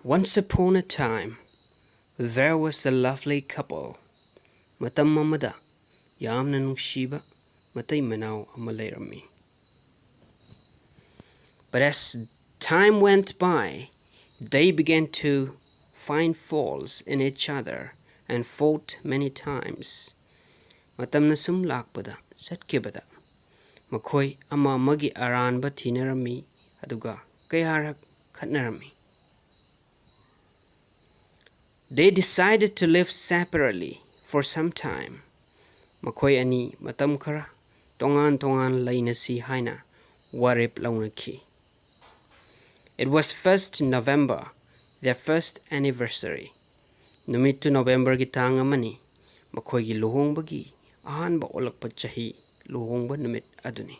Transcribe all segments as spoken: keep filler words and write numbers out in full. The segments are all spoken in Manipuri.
Once upon a time, there was a lovely couple. ꯃꯇꯝ ꯑꯃꯗ ꯌꯥꯝꯅ ꯅꯨꯡꯁꯤꯕ ꯃꯇꯩ ꯃꯅꯥꯎ ꯑꯃ ꯂꯩꯔꯝꯃꯤ. But as time went by, they began to find faults in each other and fought many times. ꯃꯇꯝꯅ ꯁꯨꯝ ꯂꯥꯛꯄꯗ, ꯆꯠꯈꯤꯕꯗ, ꯃꯈꯣꯏ ꯑꯃ ꯑꯃꯒꯤ ꯑꯔꯥꯟꯕ ꯊꯤꯅꯔꯝꯃꯤ, ꯑꯗꯨꯒ ꯀꯌꯥꯔꯛ ꯈꯠꯅꯔꯝꯃꯤ. They decided to live separately for some time. ꯃꯈꯣꯏ ꯑꯅꯤ ꯃꯇꯝ ꯈꯔ ꯇꯣꯉꯥꯟ ꯇꯣꯉꯥꯟ ꯂꯩꯅꯁꯤ ꯍꯥꯏꯅ ꯋꯥꯔꯦꯞ ꯂꯧꯅꯈꯤ. It was first November, their first anniversary. ꯅꯨꯃꯤꯠꯇꯨ ꯅꯣꯕꯦꯝꯕꯔꯒꯤ ꯇꯥꯡ ꯑꯃꯅꯤ, ꯃꯈꯣꯏꯒꯤ ꯂꯨꯍꯣꯡꯕꯒꯤ ꯑꯍꯥꯟꯕ ꯑꯣꯜꯂꯛꯄ ꯆꯍꯤ ꯂꯨꯍꯣꯡꯕ ꯅꯨꯃꯤꯠ ꯑꯗꯨꯅꯤ.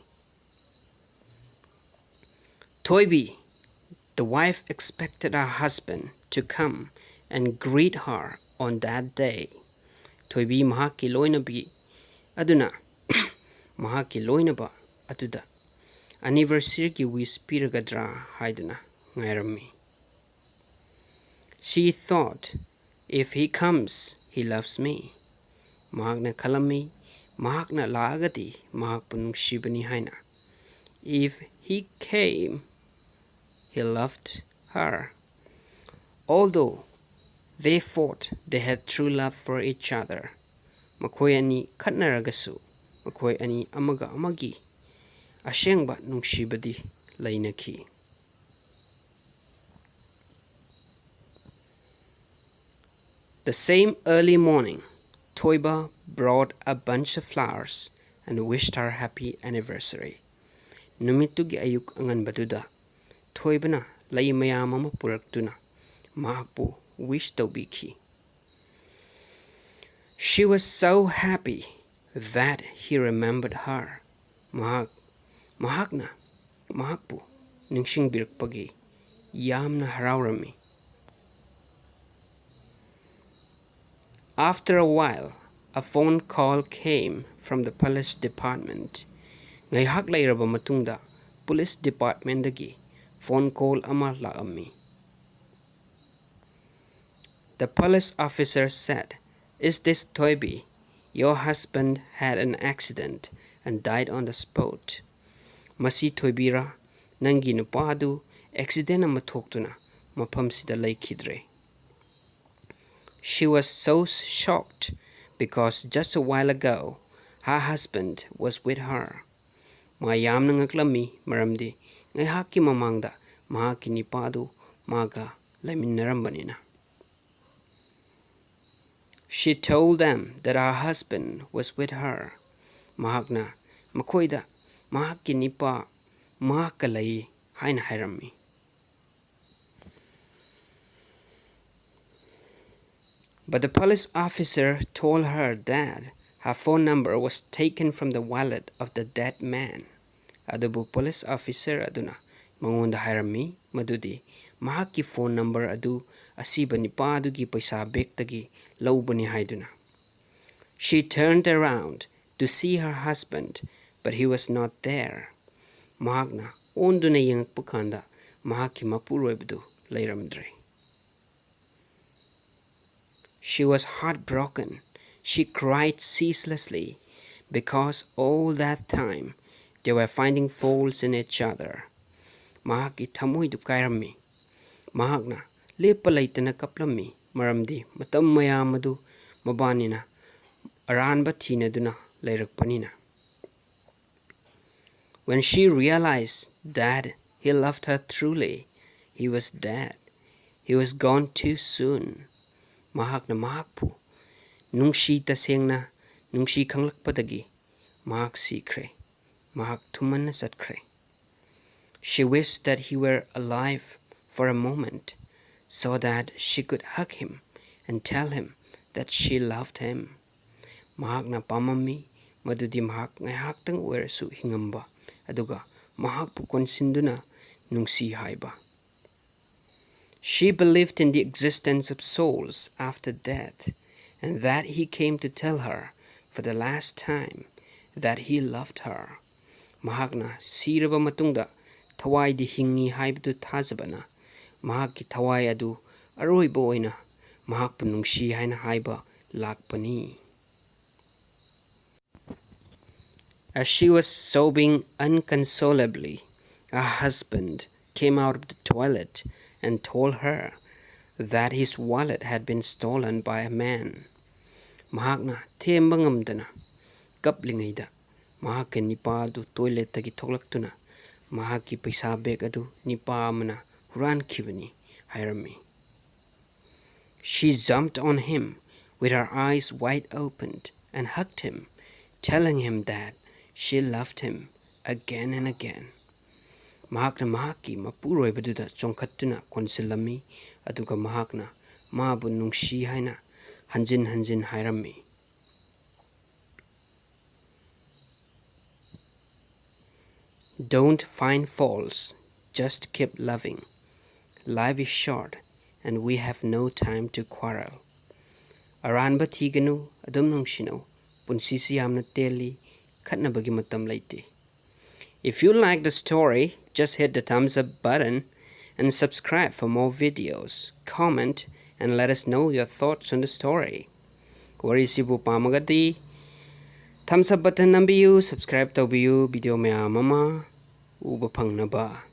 Thoibi, the wife, expected her husband to come and greet her on that day. ꯊꯣꯏꯕꯤ ꯃꯍꯥꯛꯀꯤ ꯂꯣꯏꯅꯕꯤ ꯑꯗꯨꯅ ꯃꯍꯥꯛꯀꯤ ꯂꯣꯏꯅꯕ ꯑꯗꯨꯗ ꯑꯦꯅꯤꯚꯔꯁꯔꯤꯒꯤ ꯋꯤꯁ ꯄꯤꯔꯒꯗ꯭ꯔꯥ ꯍꯥꯏꯗꯨꯅ ꯉꯥꯏꯔꯝꯃꯤ. She thought, "If he comes, he loves me." ꯃꯍꯥꯛꯅ ꯈꯜꯂꯝꯃꯤ, "ꯃꯍꯥꯛꯅ ꯂꯥꯛꯑꯒꯗꯤ ꯃꯍꯥꯛꯄꯨ ꯅꯨꯡꯁꯤꯕꯅꯤ" ꯍꯥꯏꯅ. If he came, he loved her. Although they fought, they had true love for each other. ꯃꯈꯣꯏ ꯑꯅꯤ ꯈꯠꯅꯔꯒꯁꯨ ꯃꯈꯣꯏ ꯑꯅꯤ ꯑꯃꯒ ꯑꯃꯒꯤ ꯑꯁꯦꯡꯕ ꯅꯨꯡꯁꯤꯕꯗꯤ ꯂꯩꯅꯈꯤ. The same early morning, Thoiba brought a bunch of flowers and wished her happy anniversary. ꯅꯨꯃꯤꯠꯇꯨꯒꯤ ꯑꯌꯨꯛ ꯑꯉꯟꯕꯗꯨꯗ ꯊꯣꯏꯕꯅ ꯂꯩ ꯃꯌꯥꯝ ꯑꯃ ꯄꯨꯔꯛꯇꯨꯅ ꯃꯍꯥꯛꯄꯨ ꯋꯤꯁ ꯇꯧꯕꯤꯈꯤ. She was so happy that he remembered her. ꯃꯍꯥꯛ, ꯃꯍꯥꯛꯅ ꯃꯍꯥꯛꯄꯨ ꯅꯤꯡꯁꯤꯡꯕꯤꯔꯛꯄꯒꯤ ꯌꯥꯝꯅ ꯍꯔꯥꯎꯔꯝꯃꯤ. After a while, a phone call came from the police department. ꯉꯥꯏꯍꯥꯛ ꯂꯩꯔꯕ ꯃꯇꯨꯡꯗ ꯄꯨꯂꯤꯁ ꯗꯤꯄꯥꯔꯠꯃꯦꯟꯗꯒꯤ ꯐꯣꯟ ꯀꯣꯜ ꯑꯃ ꯂꯥꯛꯑꯝꯃꯤ. The police officer said, "Is this Thoibi? Your husband had an accident and died on the spot." "ꯃꯁꯤ ꯊꯣꯏꯕꯤꯔꯥ? ꯅꯪꯒꯤ ꯅꯨꯄꯥ ꯑꯗꯨ ꯑꯦꯛꯁꯤꯗꯦꯟ ꯑꯃ ꯊꯣꯛꯇꯨꯅ ꯃꯐꯝꯁꯤꯗ ꯂꯩꯈꯤꯗ꯭ꯔꯦ." She was so shocked because just a while ago her husband was with her. ꯃꯥ ꯌꯥꯝꯅ ꯉꯛꯂꯝꯃꯤ, ꯃꯔꯝꯗꯤ ꯉꯥꯏꯍꯥꯛꯀꯤ ꯃꯃꯥꯡꯗ ꯃꯍꯥꯛꯀꯤ ꯅꯤꯄꯥ ꯑꯗꯨ ꯃꯥꯒ ꯂꯩꯃꯤꯟꯅꯔꯝꯕꯅꯤꯅ꯫ She told them that her husband was with her. ꯃꯍꯥꯛꯅ ꯃꯈꯣꯏꯗ ꯃꯍꯥꯛꯀꯤ ꯅꯤꯄꯥ ꯃꯍꯥꯛꯀ ꯂꯩ ꯍꯥꯏꯅ ꯍꯥꯏꯔꯝꯃꯤ꯫ But the police officer told her that her phone number was taken from the wallet of the dead man. ꯑꯗꯨꯕꯨ ꯄꯨꯂꯤꯁ ꯑꯣꯐꯤꯁꯔ ꯑꯗꯨꯅ ꯃꯉꯣꯟꯗ ꯍꯥꯏꯔꯝꯃꯤ ꯃꯗꯨꯗꯤ ꯃꯍꯥꯛꯀꯤ ꯐꯣꯟ ꯅꯝꯕꯔ ꯑꯗꯨ ꯑꯁꯤꯕ ꯅꯤꯄꯥ ꯑꯗꯨꯒꯤ ꯄꯩꯁꯥ ꯕꯦꯛꯇꯒꯤ ꯂꯧꯕꯅꯤ ꯍꯥꯏꯗꯨꯅ꯫ She turned around to see her husband, but he was not there. ꯃꯍꯥꯛꯅ ꯑꯣꯟꯗꯨꯅ ꯌꯦꯡꯉꯛꯄ ꯀꯥꯟꯗ ꯃꯍꯥꯛꯀꯤ ꯃꯄꯨꯔꯣꯏꯕꯗꯨ ꯂꯩꯔꯝꯗ꯭ꯔꯦ꯫ She was heartbroken. She cried ceaselessly because all that time they were finding faults in each other. ꯃꯍꯥꯛꯀꯤ ꯊꯃꯣꯏꯗꯨ ꯀꯥꯏꯔꯝꯃꯤ꯫ ꯃꯍꯥꯛꯅ ꯂꯦꯞꯄ ꯂꯩꯇꯅ ꯀꯞꯂꯝꯃꯤ, ꯃꯔꯝꯗꯤ ꯃꯇꯝ ꯃꯌꯥꯝ ꯑꯗꯨ ꯃꯕꯥꯅꯤꯅ ꯑꯔꯥꯟꯕ ꯊꯤꯅꯗꯨꯅ ꯂꯩꯔꯛꯄꯅꯤꯅ꯫ When she realized that he loved her truly, he was dead. He was gone too soon. ꯃꯍꯥꯛꯅ ꯃꯍꯥꯛꯄꯨ ꯅꯨꯡꯁꯤ ꯇꯁꯦꯡꯅ ꯅꯨꯡꯁꯤ ꯈꯪꯂꯛꯄꯗꯒꯤ ꯃꯍꯥꯛ ꯁꯤꯈ꯭ꯔꯦ꯫ ꯃꯍꯥꯛ ꯊꯨꯃꯟꯅ ꯆꯠꯈ꯭ꯔꯦ꯫ She wished that he were alive for a moment so that she could hug him and tell him that she loved him. ꯃꯍꯥꯛꯅ ꯄꯥꯝꯃꯝꯃꯤ ꯃꯗꯨꯗꯤ ꯃꯍꯥꯛ ꯉꯥꯏꯍꯥꯛꯇꯪ ꯑꯣꯏꯔꯁꯨ ꯍꯤꯡꯉꯝꯕ ꯑꯗꯨꯒ ꯃꯍꯥꯛꯄꯨ ꯀꯣꯟꯁꯤꯟꯗꯨꯅ ꯅꯨꯡꯁꯤ ꯍꯥꯏꯕ꯫ She believed in the existence of souls after death, and that he came to tell her for the last time that he loved her. ꯃꯍꯥꯛꯅ ꯁꯤꯔꯕ ꯃꯇꯨꯡꯗ ꯊꯋꯥꯏꯗꯤ ꯍꯤꯡꯉꯤ ꯍꯥꯏꯕꯗꯨ ꯊꯥꯖꯕꯅ ꯃꯍꯥꯛꯀꯤ ꯊꯋꯥꯏ ꯑꯗꯨ ꯑꯔꯣꯏꯕ ꯑꯣꯏꯅ ꯃꯍꯥꯛꯄꯨ ꯅꯨꯡꯁꯤ ꯍꯥꯏꯅ ꯍꯥꯏꯕ ꯂꯥꯛꯄꯅꯤ꯫ As she was sobbing unconsolably, her husband came out of the toilet and told her that his wallet had been stolen by a man. ꯃꯍꯥꯛꯅ ꯊꯦꯝꯕ ꯉꯝꯗꯅ ꯀꯞꯂꯤꯉꯩꯗ ꯃꯍꯥꯛꯀꯤ ꯅꯤꯄꯥ ꯑꯗꯨ ꯇꯣꯏꯂꯦꯠꯇꯒꯤ ꯊꯣꯛꯂꯛꯇꯨꯅ ꯃꯍꯥꯛꯀꯤ ꯄꯩꯁꯥ ꯕꯦꯒ ꯑꯗꯨ ꯅꯤꯄꯥ ꯑꯃꯅ ꯍꯨꯔꯥꯟꯈꯤꯕꯅꯤ ꯍꯥꯏꯔꯝꯃꯤ꯫ She jumped on him with her eyes wide opened and hugged him, telling him that she loved him again and again. ꯃꯍꯥꯛꯅ ꯃꯍꯥꯛꯀꯤ ꯃꯄꯨꯔꯣꯏꯕꯗꯨꯗ ꯆꯣꯡꯈꯠꯇꯨꯅ ꯀꯣꯟꯁꯤꯜꯂꯝꯃꯤ, ꯑꯗꯨꯒ ꯃꯍꯥꯛꯅ ꯃꯥꯕꯨ ꯅꯨꯡꯁꯤ ꯍꯥꯏꯅ ꯍꯟꯖꯤꯟ ꯍꯟꯖꯤꯟ ꯍꯥꯏꯔꯝꯃꯤ꯫ Don't find faults, just keep loving. Life is short and we have no time to quarrel. ꯑꯔꯥꯟꯕ ꯊꯤꯒꯅꯨ, ꯑꯗꯨꯝ ꯅꯨꯡꯁꯤꯅꯧ꯫ ꯄꯨꯟꯁꯤꯁꯤ ꯌꯥꯝꯅ ꯇꯦꯜꯂꯤ, ꯈꯠꯅꯕꯒꯤ ꯃꯇꯝ ꯂꯩꯇꯦ꯫ If you like the story, just hit the thumbs up button and subscribe for more videos. Comment and let us know your thoughts on the story. ꯋꯥꯔꯤꯁꯤꯕꯨ ꯄꯥꯝꯃꯒꯗꯤ thumbs up button ꯅꯝꯕꯤꯌꯨ, subscribe ꯇꯧꯕꯤꯌꯨ, video ꯃꯌꯥꯝ ꯑꯃ ꯎꯕ ꯐꯪꯅꯕ꯫